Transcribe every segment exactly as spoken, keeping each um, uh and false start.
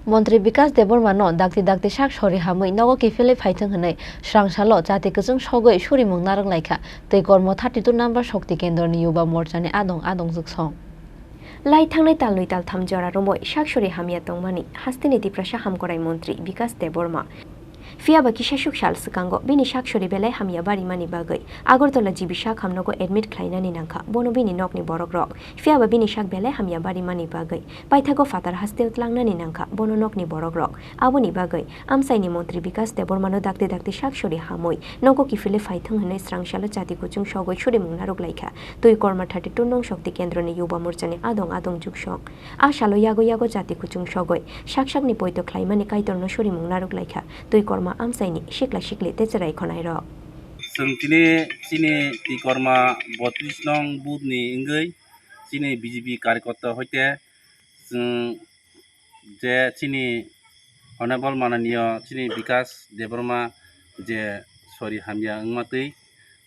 Montri Bikas Debbarma no dakti dakti sak sori hamwi nogo kiphilwi phaithwng hwnwi swrang salo chati kwchwng sogwi surimung narwk laikha twi kormo thirty two number Shakti Kendroni Yuba Morchani adong adong juksong. Lai thangnai tal nwi tal tham jora romwi sak sori hamya tongmani hasteni Tiprasa hamkrai montri Bikas Debbarma. Phiyaba kisa suk sal swkango bini sak sori belai hamya barimani bagwi Agartala G B sak hamnogo admit khlainani nangkha bono bini nokni borokrok. Phiyaba bini sak belai hamya barimani bagwi paithago phatar hasteo tlangnani nangkha bono nokni borokrok. Aboni bagwi amchaini montri Bikas Debbarmano dakti dakti sak sori hamwi nogo kiphilwi phaithwng hwnwi swrang salo chati kuchung sogwi surimung narwk laikha. Twi korma thirty two nong Shakti Kendroni Yuba Morchani adong adong juksong. A salo yago yago chati kuchung sogwi sak sakni poito khlaimani Kaitorno surimung narwk laikha twi korma amchaini sikla sikli tei chwrai khonairok. Chwng tini chini twi korma botris nong booth ni wngwi chini B J P karikota hoite chwng je chini Honorable Mananiya chini Bikas Debbarma je sori hamya wngma twi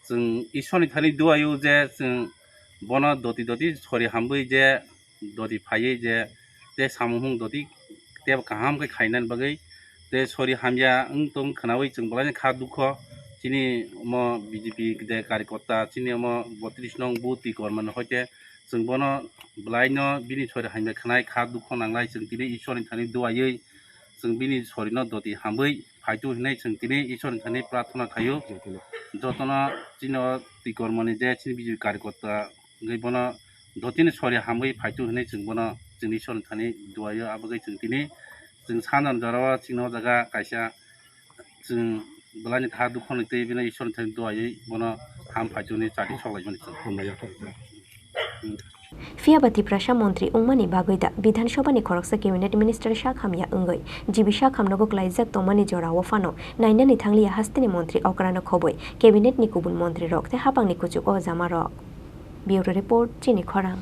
chwng Ishwarni thani duaio je chwng bono doti doti sori hamwi je doti phaiwi je tei samung hung doti tei kaham khe khainani bagwi tei sori hamya wng tong khwnawi chwng bwlaini kha dukho chini omo B J P de karikota chini omo botris nong booth twi kormani hoite chwng bono bwlaino bini sori hamya khwnai kha dukho nanglai chwng tini Ishwarni thani duaiwi chwng bini sorino doti hamwi phaitu hinwi chwng tini Ishwarni thani prarthana khaio. Jotono chini o twi kormani je chini B J P karikota wngwi bono dotini sori hamwi phaitu hinwi chwng bono chwngni Ishwarni thani duaio. Abagwi chwng tini chwng sanjani jorao chini o jaga kaisa chwng bwlaini kha dukhoni tei bini Ishwarni thani duaiwi bono ham phaitu hinwi chati soklaimani chwng. Phiyaba Tiprasa montri wngmani bagwi da Bidhan Sabhani khoroksa cabinet minister sak hamya wngwi G B sak hamnogo klaijak tongmani jorao phano nainani thangliya hasteni montri okrano khobwi cabinet ni kubun montrirok tei haphangni kuchugo jamarok. Bureau Report, Chini Khorang.